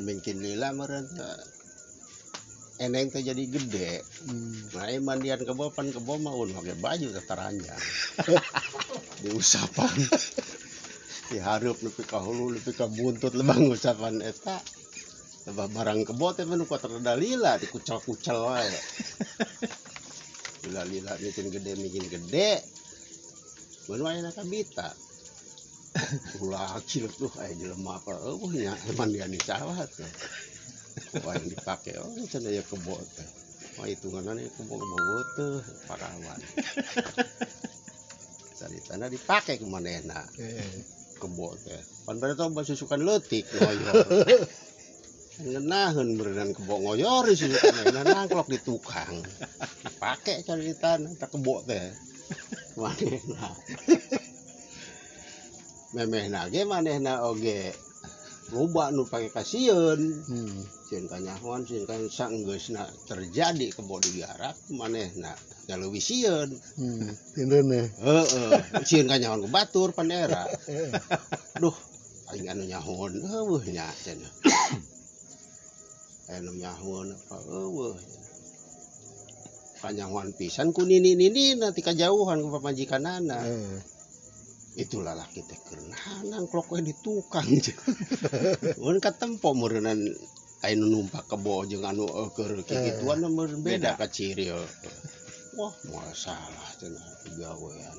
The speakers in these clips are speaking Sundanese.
Mungkin lila meureun eneng teh jadi gede. Nah, mandian kebo pan kebo mah un make baju tataranjang. Diusapan. Dihareup nepi ka hulu nepi ka buntut lebang usapan eta. Lebah barang kebo teh mah nu kuat rada lila dikucel-kucel wae. Lila-lila mungkin gede mungkin gede. Mun wae na kabita. Ulah cilep tuh aya jelema apa eueuh nya mandian di sawah teh. Wah yang dipake oh cenah ya kebo teh. Wah hitunganna kebo kebo teh parawan. Caritana dipake ku manehna. Kebo teh. Pan bade teh basusukan leutik ngoyor. Ngeunaheun beureunan kebo ngoyor disusukan manehna nangklok di tukang. Dipake caritana eta kebo teh. Manehna. Memehna ge manehna oge loba nu pake kasieun. Sieun kanyahoan sieun kan saenggeusna terjadi kebo digarap manehna nya leuwih sieun. Tindeuneuh. Heeh, sieun kanyahoan ku batur pan era. Duh, aing anu nyahoan eueuh nya cenah. Aya nu nyahoan apa eueuh. Kanyahoan pisan ku nini-ninina ti kajauhan ku pamajikanana. Itulah laki teh keur nangklok we di tukang. Mun katempo meureunnan aya nu numpak kebo jeung anu keur kikituan mah meureun beda ka ciri. Wah, moal salah cenah gawean.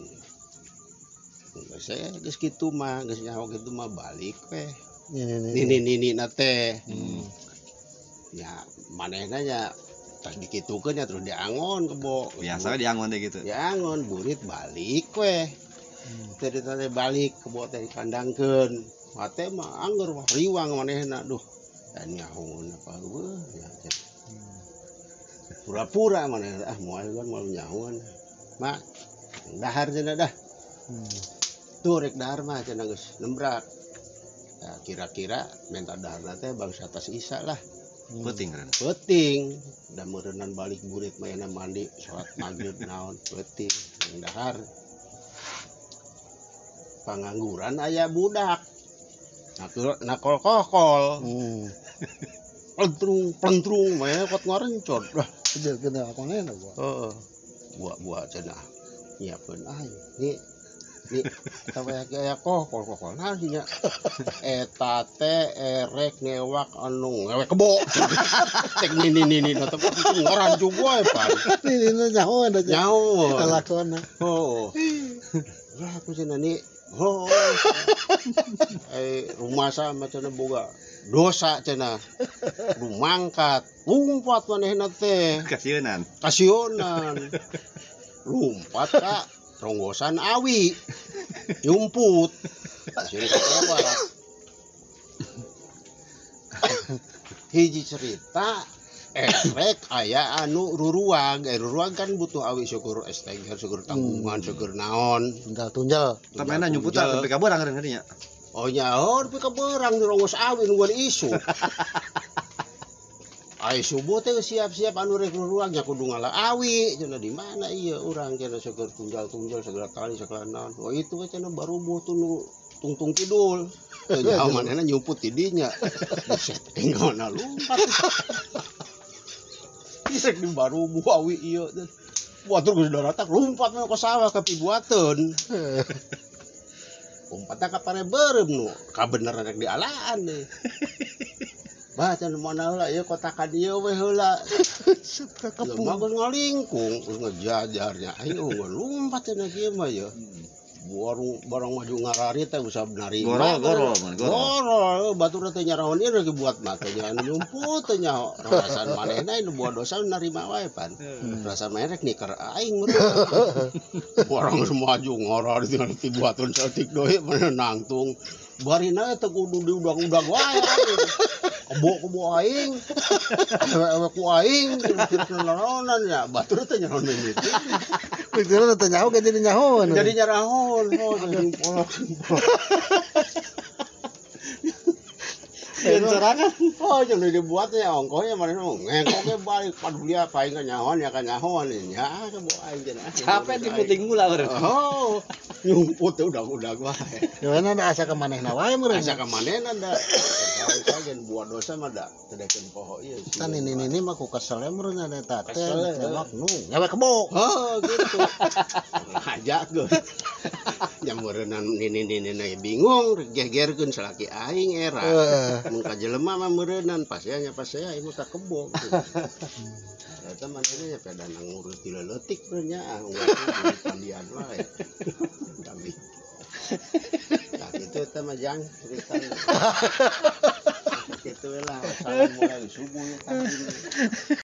Geus geus kitu mah, geus nyaho kitu mah balik we. Nini-nini na teh. Ya manehna nya tas dikitukeun nya terus diangon kebo. Biasa we diangon teh gitu. Diangon burit balik we. Tadi tadi balik kebo teh dikandangkeun. Mate mah angger wah riwang manehna duh. Dan nyahoan apa eueuh ya. Pura-pura manehna ah moal kan moal nyahoan. Mak dahar cenah dah. Tuh rek dahar mah cenah geus nembrak. Ya, kira-kira minta daharna teh bangsa tas isa lah. Peuting kan? Peuting. Da meureunnan balik burit manehna mandi salat maghrib naon peuting dahar. Pangangguran aya budak. Nakol kokol. Plentrung plentrung mah kot ngarencot. Dah Kejar kena akonena gua. Heeh. Buat-buat cenah. Nyiapkeun aing. Ni ni tawa aya kokol kokol nah nya. Eta teh erek ngewak anu ngewek kebo. Cek nini nini na teh ngaranjug wae pan. Nini nyaho da. Nyaho. Kalakona. Heeh. Lah aku cenah ni oh. Rumah sama cenah boga dosa cenah. Rumangkat, lumpat manehna teh. Kasieunan. Kasieunan. Lumpat ka ronggosan awi. Nyumput. Kasieun ka lewat. Hiji cerita erek aya anu ruruang, ruruang kan butuh awi syukur esteger, syukur tanggungan, syukur naon. Tunjal-tunjal. Tapi enak nyumputan tapi ka beurang kan nya. Oh nya, oh tapi ka beurang rongos awi nungguan isu. Ai subuh teh siap-siap anu rek ruruang nya kudu ngala awi, cenah di mana ieu urang cenah syukur tunjal-tunjal segala kali segala naon. Oh itu we cenah barubuh tuh nu tungtung kidul. Teu nyaho manehna nyumput di dinya. Buset, engona lumpat. Rek di barubuh awi ieu teh. Batur geus daratak lumpat mah ka sawah ka pibuateun. Lompatna ka pare beureum nu kabeneran rek dialaan deui. Bah cenah mana heula ieu kotakan ieu we heula. Jelema geus ngalingkung geus ngejajarnya. Aing eueuh lumpat cenah kieu mah ye. Barang maju ngarari teh usah nari. Goro, goro, man, goro. Goro, batur teh nyaraon ieu rek buat mah teh nya anu nyumput teh nya perasaan manehna nu buat dosa narima wae pan. Perasaan manehna rek niker aing meureun. Barang geus maju ngarari tinggal dibuatun saeutik deui manehna nangtung. Barina teh kudu diudag-udag wae aing. Kebo-kebo aing. Awewe ku aing kira-kira naraonan nya batur teh nyaraon mimiti. Pikirna teh nyaho ge jadi nyaho. Jadi nyarahon, oh, jadi polok. Sieun sorangan. Oh, jeung dibuatnya ongkohnya mana ngengkoknya balik paduli apa aing kanyahoan ya kanyahoan nya kebo aing cenah. Capek di puting mula meureun. Oh, nyumput teh udah-udah wae. Gimana ada asa ka manehna wae meureun. Asa ka manehna da. Saya buat dosa mah da teu daekeun poho ieu. Tan ini mah ku kesel meureun ada eta teh Kesel, tembak nu ngewe kebo. Oh, gitu. Ngajak geus. Nya meureunnan nini-nini bingung gegerkeun salaki aing era. Heeh. Mun ka jelema mah meureunnan pasea nya pasea ieu mah ka kebo. Eta manehna nya peda ngurus ti leutik meureun nya ah pandian wae. Kami. Tah kitu eta mah jang ceritana. Kitu we lah salam mulai subuh ya tadi.